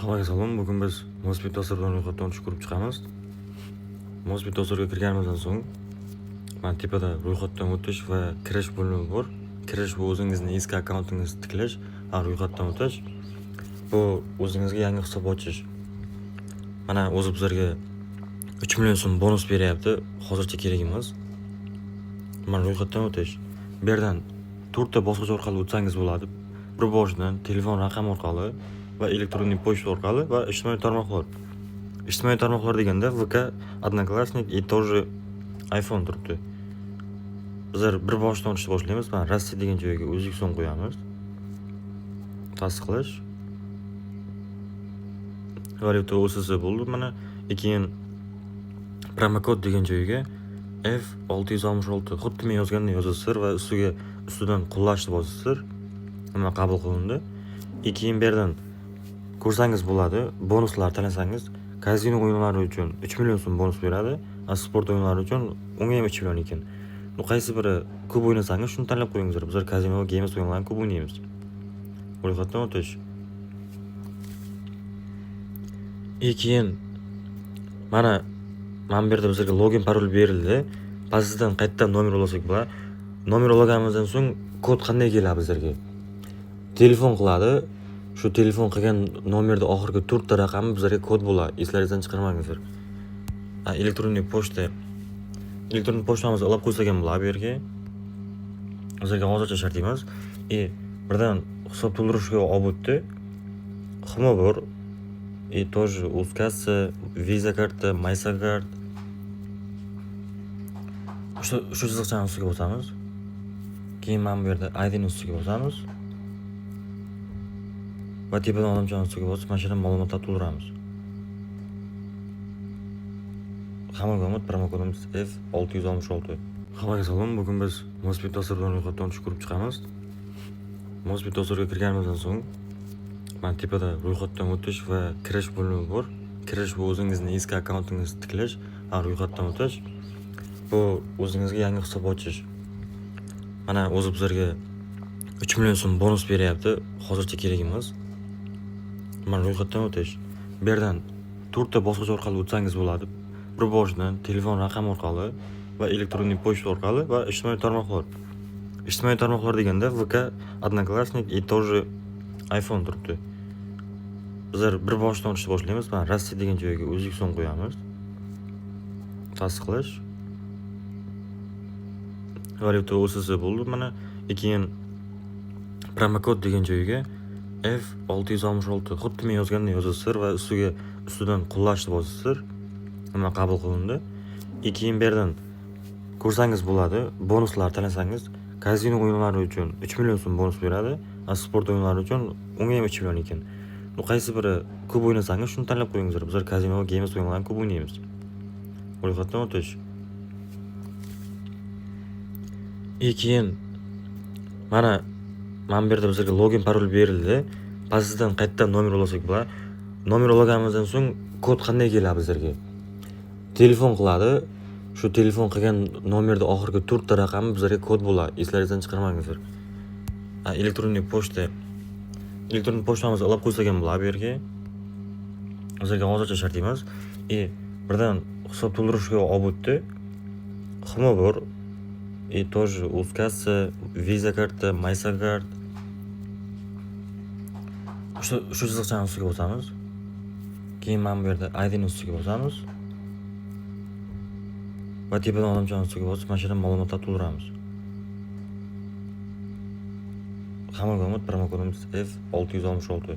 Hammaga salom. Bugun biz Mosbet dasturdan ro'yxatdan o'tishni ko'rib chiqamiz. Mosbet dasturga kirganimizdan so'ng mana tepada ro'yxatdan o'tish va kirish bo'limi bor. Kirish bu o'zingizni eski akkauntingizni tiklash, ro'yxatdan o'tish bu o'zingizga yangi hisob ochish. Mana o'zi bizlarga 3 million so'm bonus beryapti. Hozircha kerak emas. Mana ro'yxatdan o'tish. Bu yerdan to'rtta bosqich orqali o'tsangiz bo'ladi. Bir boshidan telefon raqami orqali va электронный pochta orqali va ijtimoiy tarmoqlar. Ijtimoiy tarmoqlar deganda VK, Одноклассник и тоже iPhone turibdi. Bizlar bir boshidan o'tishni boshlaymiz. Mana Rossiya degan joyga O'zbekiston qo'yamiz. Tasdiqlash. Valyuta OSS bo'ldi mana. Keyin promokod degan joyga F666 xuddi men yozgandek yozasizlar va ustidan qo'llashni bosasizlar. Nima qabul qilindi. Keyin bu yerdan ko'rsangiz bo'ladi. Bonuslar tanlasangiz kazino o'yinlari uchun 3 million so'm bonus beradi, sport o'yinlari uchun unga ham 3 million ekan. Bu qaysi biri ko'p o'ynasangiz shuni tanlab qo'yingizlar. Bizlar kazino va games o'yinlarini ko'p o'ynaymiz. Ro'yxatdan o'tish. Keyin mana bu yerda bizlarga login parol berildi. Pastidan qaytadan nomer ulasak bo'ladi. Nomer ulaganimizdan so'ng kod qanday keladi bizlarga? Telefon qiladi. Shu telefon qilgan nomerda oxirgi to'rtta raqami bizlarga kod bo'ladi. Eslaringizdan chiqarmangizlar. Электронный pochta. Elektron pochtamizni ulab qo'ysak ham bo'ladi bu yerga. Bizlarga hozircha shart emas. И birdan hisob to'ldirishga olib o'tdi. Humo bor. И тоже Uzkassa, Visa karta, Mastercard. Shu chiziqchani ustiga bosamiz. Keyin mana bu yerda ID ni ustiga bosamiz. Va tepadan odamchani ustiga bosib, mana shu yerdan ma'lumotlar to'ldiramiz. Hammaga omad, promokodimiz F666. Hammaga salom. Bugun biz Mosbet dasturdan ro'yxatdan o'tishni ko'rib chiqamiz. Mosbet dasturga kirganimizdan so'ng mana tepada ro'yxatdan o'tish va kirish bo'limi bor. Kirish bu o'zingizni eski akkauntingizni tiklash, ro'yxatdan o'tish bu o'zingizga yangi hisob ochish. Mana o'zi bizlarga 3 million so'm bonus beryapti. Hozircha kerak emas. Mana ro'yxatdan o'tish. Bu yerdan to'rtta bosqich orqali o'tsangiz bo'ladi. Bir boshidan telefon raqami orqali va электронный pochta orqali va ijtimoiy tarmoqlar. Ijtimoiy tarmoqlar deganda VK, Одноклассник и тоже iPhone turibdi. Bizlar bir boshidan o'tishni boshlaymiz. Mana Rossiya degan joyga O'zbekiston qo'yamiz. Tasdiqlash. Valyuta OSS bo'ldi mana. Keyin promokod degan joyga F666 xuddi men yozgandek yozasizlar va ustidan qo'llashni bosasizlar. Nima qabul qilindi. Keyin bu yerdan ko'rsangiz bo'ladi. Bonuslar tanlasangiz kazino o'yinlari uchun 3 million so'm bonus beradi, sport o'yinlari uchun unga ham 3 million ekan. Bu qaysi biri ko'p o'ynasangiz shuni tanlab qo'yingizlar. Bizlar kazino va games o'yinlarini ko'p o'ynaymiz. Ro'yxatdan o'tish. Keyin mana bu yerda bizlarga login parol berildi. Pastidan qaytadan nomer ulasak bo'ladi. Nomer ulaganimizdan so'ng kod qanday keladi bizlarga? Telefon qiladi. Shu telefon qilgan nomerda oxirgi to'rtta raqami bizlarga kod bo'ladi. Eslaringizdan chiqarmangizlar. Электронный pochta. Elektron pochtamizni ulab qo'ysak ham bo'ladi bu yerga. Bizlarga hozircha shart emas. И birdan hisob to'ldirishga olib o'tdi. Humo bor. И тоже Uzkassa, Visa karta, Mastercard. Shu chiziqchani ustiga bosamiz. Keyin mana bu yerda ID ni ustiga bosamiz. Va tepadan odamchani ustiga bosib, mana shu yerdan ma'lumotlar to'ldiramiz. Hammaga omad, promokodimiz F666.